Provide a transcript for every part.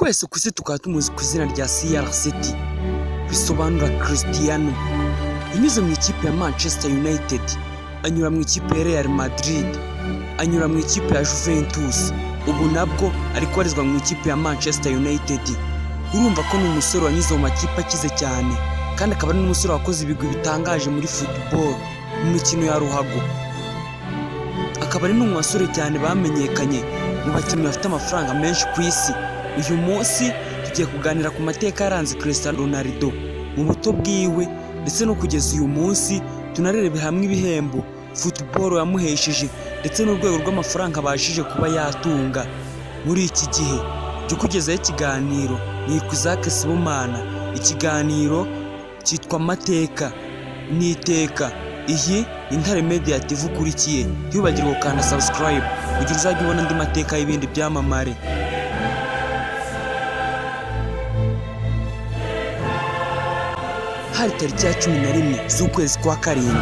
Twese ku isi tukaba tumuzi ku izina rya CR7, bisobanura Cristiano. Yanyuze mu ikipe ya Manchester United, anyura mu ikipe ya Real Madrid, anyura mu ikipe ya Juventus, ubu nabwo ari kubarizwa mu ikipe ya Manchester United. Urumva ko ni umusore wanyuze mu makipe akize cyane, kandi akaba ari n'umusore wakoze ibigwi bitangaje muri football, mu mikino ya ruhago. Akaba ari n'umwe mu basore cyane bamenyekanye mu bakinnyi bafite amafaranga menshi ku isi. Uyu munsi tugiye kuganira ku mateka yaranze Cristiano Ronaldo mu buto bwiwe ndetse no kugeza uyu munsi, tunarebera hamwe ibihembo football yamuhesheje ndetse n'urwego rw'amafaranga abashije kuba yatunga muri iki gihe. Jya ukugezaho ikiganiro ni Isaac Sibomana, ikiganiro cyitwa Amateka n'Iteka. Iyi ni Intare Media TV ukurikiye. Ntiwibagirwe gukanda subscribe kugira uzajye ubona andi mateka y'ibindi byamamare. Hari tariki ya 11 z'ukwezi kwa karindwi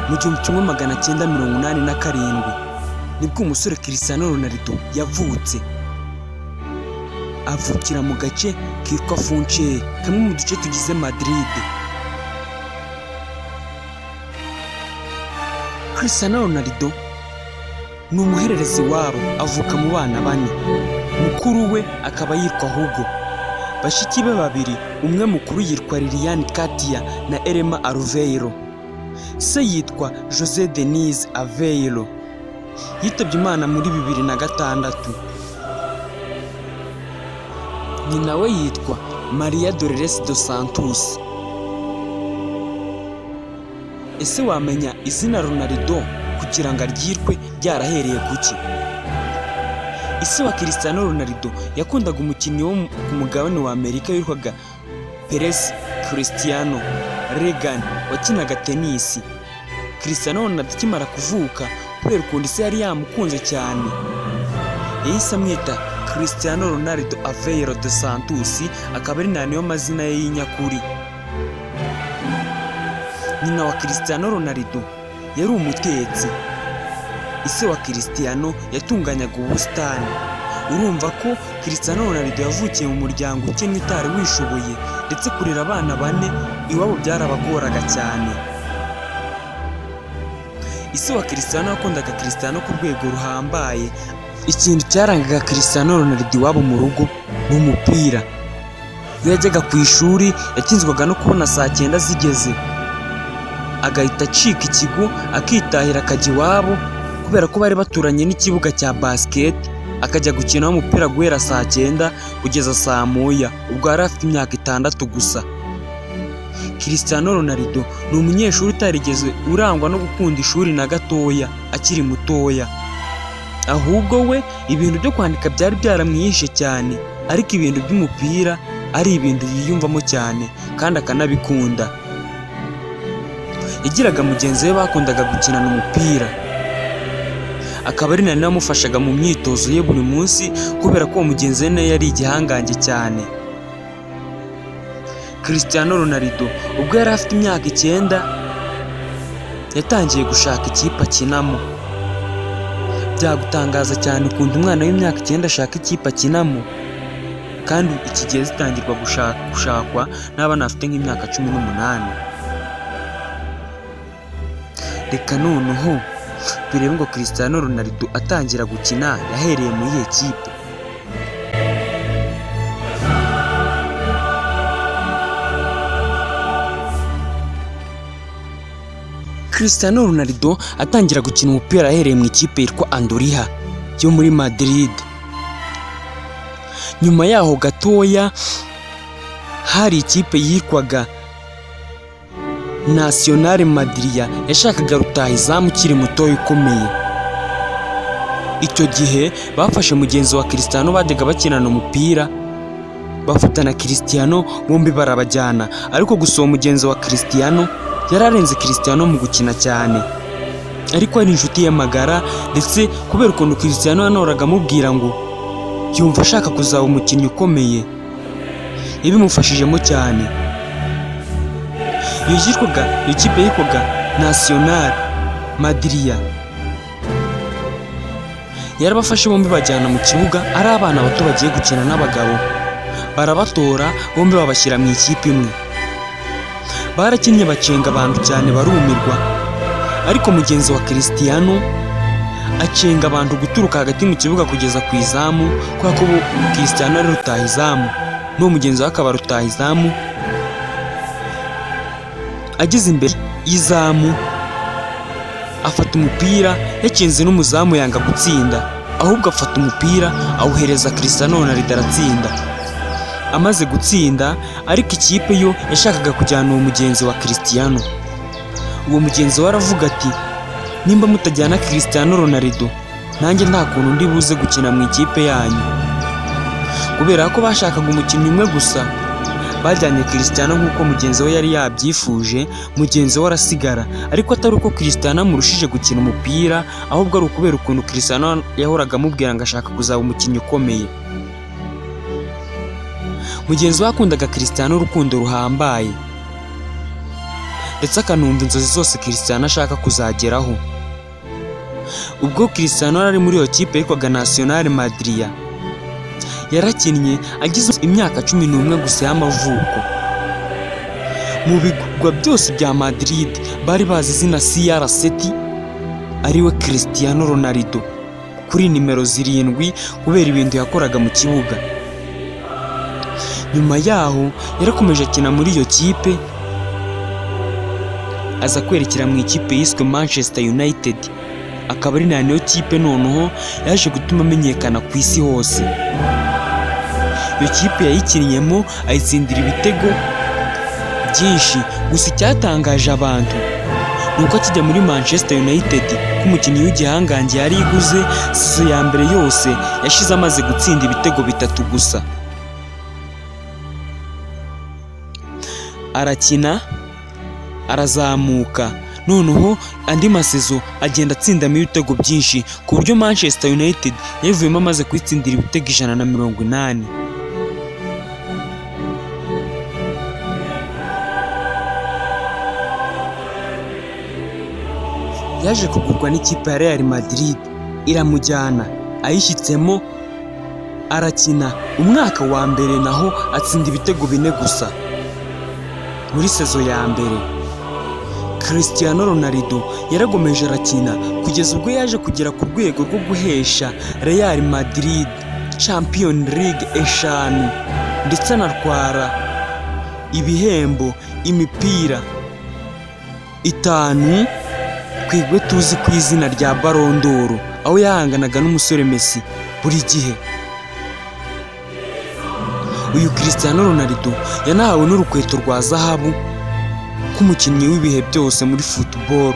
mu 1987, nibwo umusore Cristiano Ronaldo yavutse. Avukira mu gace kitwa Funchal, kamwe mu duce tugize Madrid. Cristiano Ronaldo ni umuhererezi wabo, avuka mu bana bane. Mukuru we akaba yitwa Hugo. Bashiki be babiri, umwe mukuru yitwa Liliane Katia na Elema Aveiro. Se yitwa Jose Denise Aveiro. Yitabye Imana muri 2006. Nyina we yitwa Maria Dolores dos Santos. Ese wamenya izina Ronaldo kugira ngo aryitwe ryarahereye kuki? Ise wa Cristiano Ronaldo yakundaga umukinnyi wo ku mugabane wa Amerika witwaga Perez Cristiano Regan wakinaga tenisi. Cristiano Ronaldo akimara kuvuka, kubera ukuntu ise yari yamukunze cyane, yahise amwita Cristiano Ronaldo Aveiro dos Santos, akaba ari na niyo mazina ye y'inyakuri. Nyina wa Cristiano Ronaldo yari umutetsi. Ise wa Cristiano yatunganyaga ubusitani. Urumva ko Cristiano Ronaldo yavukiye mu muryango ukennye utari wishoboye, ndetse kurera abana bane iwabo byarabagoraga cyane. Ise wa Cristiano yakundaga Cristiano ku rwego ruhambaye. Ikintu cyarangaga Cristiano Ronaldo iwabo mu rugo ni umupira. Iyo yajyaga ku ishuri yakinzwaga no kubona saa cyenda zigeze, agahita acika ikigo akitahira akajya iwabo, kubera ko bari baturanye n'ikibuga cya basket, akajya gukinaho umupira guhera saa cyenda kugeza saa moya. Ubwo yari afite imyaka 6 gusa. Cristiano Ronaldo ni umunyeshuri utarigeze urangwa no gukunda ishuri na gatoya akiri mutoya. Ahubwo we ibintu byo kwandika byari byaramwihishe cyane, ariko ibintu by'umupira ari ibintu yiyumvamo cyane kandi akanabikunda. Yagiraga mugenzi we bakundaga gukinana umupira, akaba ari na wamufashaga mu myitozo ye buri munsi, kubera ko uwo mugenzi we nawe yari igihangange cyane. Cristiano Ronaldo ubwo yari afite imyaka 9 yatangiye gushaka ikipe akinamo. Byagutangaza cyane ukuntu umwana w'imyaka 9 ashaka ikipe akinamo, kandi iki gihe zitangirwa gushakwa n'abana bafite nk'imyaka 18. Reka noneho turebe ngo Cristiano Ronaldo atangira gukina yahereye muri iyihe kipe. Cristiano Ronaldo atangira gukina umupira ahereye mu ikipe yitwa Andorra yo muri Madrid. Nyuma yaho gatoya hari ikipe yitwaga Nacional Madrid yashakaga rutahizamu ukiri mutoya ukomeye. Icyo gihe bafashe mugenzi wa Cristiano bajyaga bakinana umupira, bafatana Cristiano bombi barabajyana, ariko gusa uwo mugenzi wa Cristiano yari arenze Cristiano mu gukina cyane, ariko ari inshuti ye magara, ndetse kubera ukuntu Cristiano yanoraga amubwira ngo yumva ashaka kuzaba umukinnyi ukomeye, yabimufashijemo cyane. Iyo kipe yitwaga Nacional Madrid. Yarabafashe bombi bajyana mu kibuga ari abana bato bagiye gukina n'abagabo, barabatora bombi babashyira mu ikipe imwe. Barakinnye, bacenga abantu cyane, barumirwa. Ariko mugenzi wa Cristiano acenga abantu guturuka hagati mu kibuga kugeza ku izamu, kubera ko ubu Cristiano ari rutahizamu n'uwo mugenzi we akaba rutahizamu. Ageze imbere y'izamu afata umupira, yacenze n'umuzamu, yanga gutsinda, ahubwo afata umupira awuhereza Cristiano Ronaldo, aratsinda. Amaze gutsinda ariko, ikipe yo yashakaga kujyana uwo mugenzi wa Cristiano. Uwo mugenzi we aravuga ati: "Nimba mutajyana Cristiano Ronaldo, nanjye nta kuntu ndi buze gukina mu ikipe yanyu." Kubera ko bashakaga umukinnyi umwe gusa, bajyanye Cristiano nk'uko mugenzi we yari yabyifuje, mugenzi we arasigara. Ariko atari uko Cristiano amurushije gukina umupira, ahubwo ari ukubera ukuntu Cristiano yahoraga amubwira ngo ashaka kuzaba umukinnyi ukomeye. Mugenzi we yakundaga Cristiano urukundo ruhambaye, ndetse akanumva inzozi zose Cristiano ashaka kuzageraho. Ubwo Cristiano yari ari muri iyo kipe yitwaga Nacional Madeira, yarakinnye agize imyaka 11 gusa y'amavuko. Mu bigwa byose bya Madrid bari bazi izina CR7, ariwe Cristiano Ronaldo, kuri nimero 7, kubera ibintu yakoraga mu kibuga. Nyuma yaho yarakomeje akina muri iyo kipe, aza kwerekera mu ikipe yiswe Manchester United, akaba ari nayo kipe noneho yaje gutuma amenyekana ku isi hose. Iyo kipe yayikinnyemo ayitsindira ibitego byinshi. Gusa icyatangaje abantu ni uko akijya muri Manchester United, ko umukinnyi w'igihangange yari iguze, saison ya mbere yose yashize amaze gutsinda ibitego bitatu gusa. Arakina, arazamuka, noneho andi ma saison agenda atsindamo ibitego byinshi, ku buryo Manchester United yayivuyemo amaze kuyitsindira ibitego 180. Yaje kugurwa n'ikipe ya Real Madrid, iramujyana, ayishyitsemo arakina. Umwaka wa mbere naho atsinda ibitego bine gusa muri saison ya mbere. Cristiano Ronaldo yaragomeje arakina kugeza ubwo yaje kugera ku rwego rwo guhesha Real Madrid Champion League eshanu, ndetse anatwara ibihembo, imipira itanu twebwe tuzi ku izina rya Ballon d'Or, aho yahanganaga n'umusore Messi buri gihe. Uyu Cristiano Ronaldo yanahawe n'urukweto rwa zahabu k'umukinnyi w'ibihe byose muri football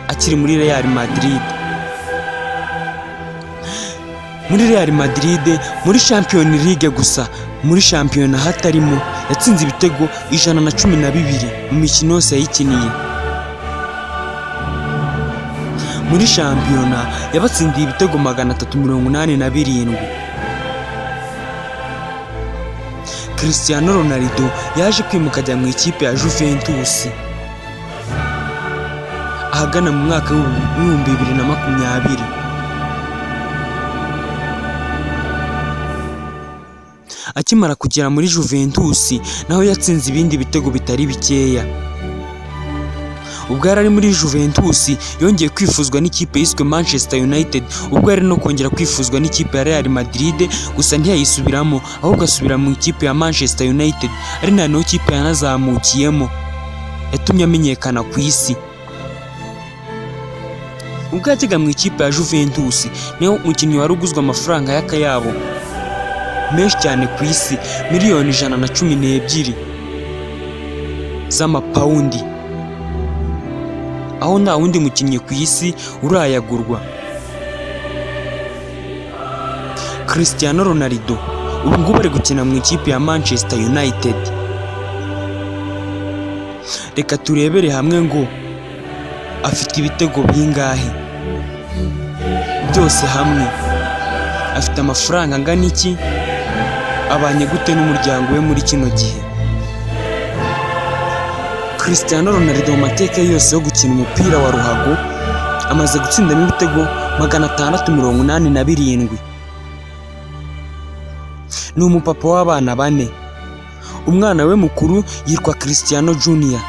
akiri muri Real Madrid. Muri Real Madrid, muri Champion League gusa, muri shampiyona hatarimo, yatsinze ibitego 112 mu mikino yose yayikiniye. Muri shampiyona yabatsindiye ibitego 387. Cristiano Ronaldo yaje kwimuka ajya mu ikipe ya Juventus ahagana mu mwaka w'2020. Akimara kugera muri Juventus naho yatsinze ibindi bitego bitari bikeya. Ubwo yari ari muri Juventus yongeye kwifuzwa n'ikipe yiswe Manchester United, ubwo yari no kongera kwifuzwa n'ikipe ya Real Madrid, gusa ntiyayisubiramo, ahubwo asubira mu ikipe ya Manchester United, ari nayo kipe yanazamukiyemo yatumye amenyekana ku isi. Ubwo yajyaga mu ikipe ya Juventus, niwe mukinnyi wari uguzwe amafaranga y'akayabo menshi cyane ku isi, miliyoni 112 z'amapawundi, aho nta wundi mukinnyi ku isi urayagurwa. Cristiano Ronaldo ubu ngubu ari gukina mu ikipe ya Manchester United. Reka turebere hamwe ngo afite ibitego bingahe byose hamwe, afite amafaranga angana iki, abanye gute n'umuryango we muri kino gihe. Cristiano Ronaldo mu mateka ye yose yo gukina umupira wa ruhago Amaze gutsindamo ibitego 687. Ni umupapa w'abana bane. Umwana we mukuru yitwa Cristiano Junior.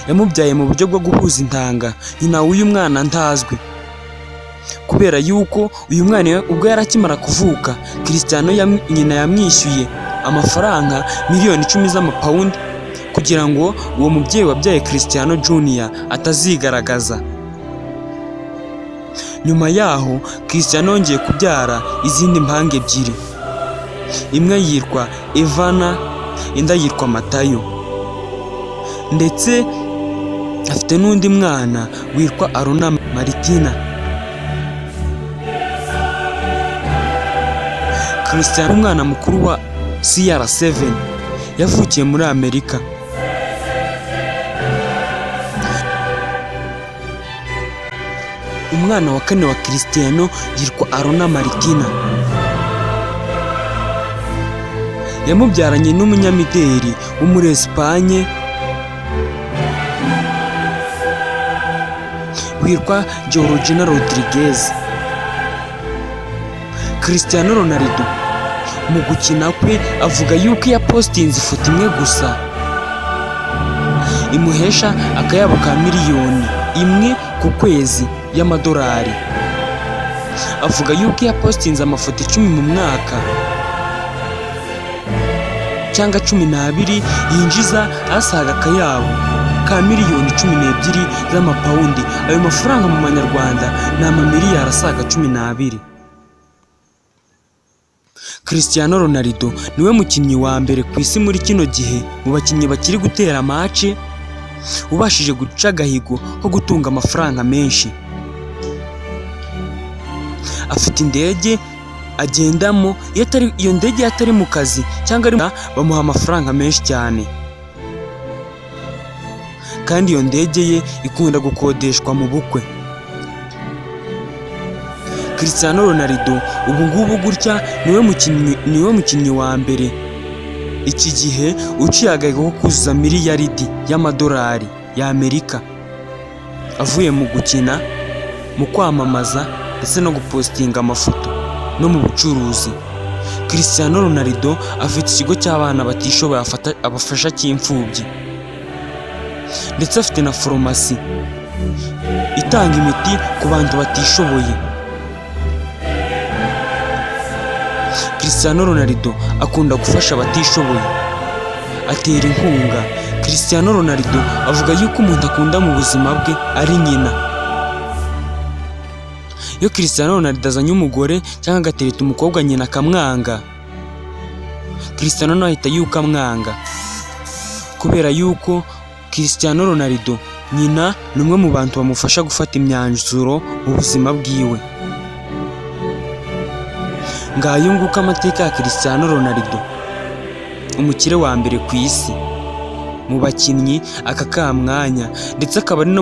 Yamubyaye mu buryo bwo guhuza intanga. Nyina w'uyu mwana ntazwi, kubera yuko uyu mwana ubwo yari akimara kuvuka, Cristiano nyina yamwishyuye amafaranga miliyoni 10 z'amapawundi kugira ngo uwo mubyeyi wabyaye Cristiano Junior atazigaragaza. Nyuma yaho Cristiano yongeye kubyara izindi mpanga ebyiri, imwe yitwa Ivana, indi yitwa Matayo, ndetse afite n'undi mwana witwa Aruna Martina. Cristiano, umwana mukuru wa CR7, yavukiye muri Amerika. Umwana wa kane wa Cristiano yitwa Aruna Martina. Yamubyaranye n'umunyamideli wo muri Esipanye witwa Georgina Rodriguez. Cristiano Ronaldo mu gukina kwe avuga yuko iyo apositinze ifoto imwe gusa imuhesha akayabo ka miliyoni 1 ku kwezi y'amadolari. Avuga yuko iyo apositinze amafoto 10 mu mwaka cyangwa 12 yinjiza asaga akayabo ka miliyoni 12 z'amapawundi. Ayo mafaranga mu manyarwanda ni amamiliyari asaga 12. Cristiano Ronaldo niwe mukinnyi wa mbere ku isi muri kino gihe mu bakinnyi bakiri gutera mace ubashije guca agahigo ko gutunga amafaranga menshi. Afite indege agendamo, iyo ndege iyo atari mu kazi cyangwa ari bamuha amafaranga menshi cyane, kandi iyo ndege ye ikunda gukodeshwa mu bukwe. Cristiano Ronaldo ubu ngubu gutya niwe mukinnyi wa mbere iki gihe uciye agahigo ko kuzuza miliyaridi y'amadolari y'Amerika avuye mu gukina, mu kwamamaza ndetse no gupositinga amafoto no mu bucuruzi. Cristiano Ronaldo afite ikigo cy'abana batishoboye abafasha cy'imfubyi, ndetse afite na farumasi itanga imiti ku bantu batishoboye. Cristiano Ronaldo akunda gufasha abatishoboye, atera inkunga. Cristiano Ronaldo avuga yuko umuntu akunda mu buzima bwe ari nyina. Iyo Cristiano Ronaldo azanye umugore cyangwa agatereta umukobwa nyina akamwanga, Cristiano nawe ahita yuko amwanga, kubera yuko Cristiano Ronaldo nyina ni umwe mu bantu bamufasha gufata imyanzuro mu buzima bwiwe. Ngayo nguko amateka ya Cristiano Ronaldo, umukire wa mbere ku isi mu bakinnyi aka kamwanya, ndetse akaba ari no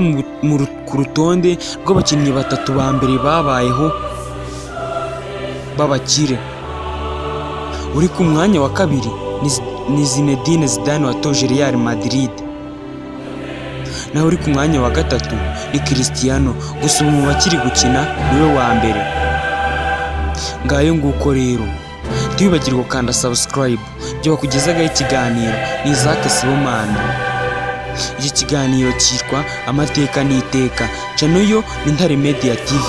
ku rutonde rw'abakinnyi batatu ba mbere babayeho b'abakire. Uri ku mwanya wa kabiri ni Zinedine Zidane watoje Real Madrid, naho uri ku mwanya wa gatatu ni Cristiano. Gusa ubu mu bakiri gukina niwe wa mbere. Ngayo nguko rero, ntiwibagirwe gukanda subscribe. Ibyo bakugezagaho ikiganiro ni Isaac Sibomana. Iki kiganiro cyitwa Amateka n'Iteka. Channel yo ni Ntare Media TV.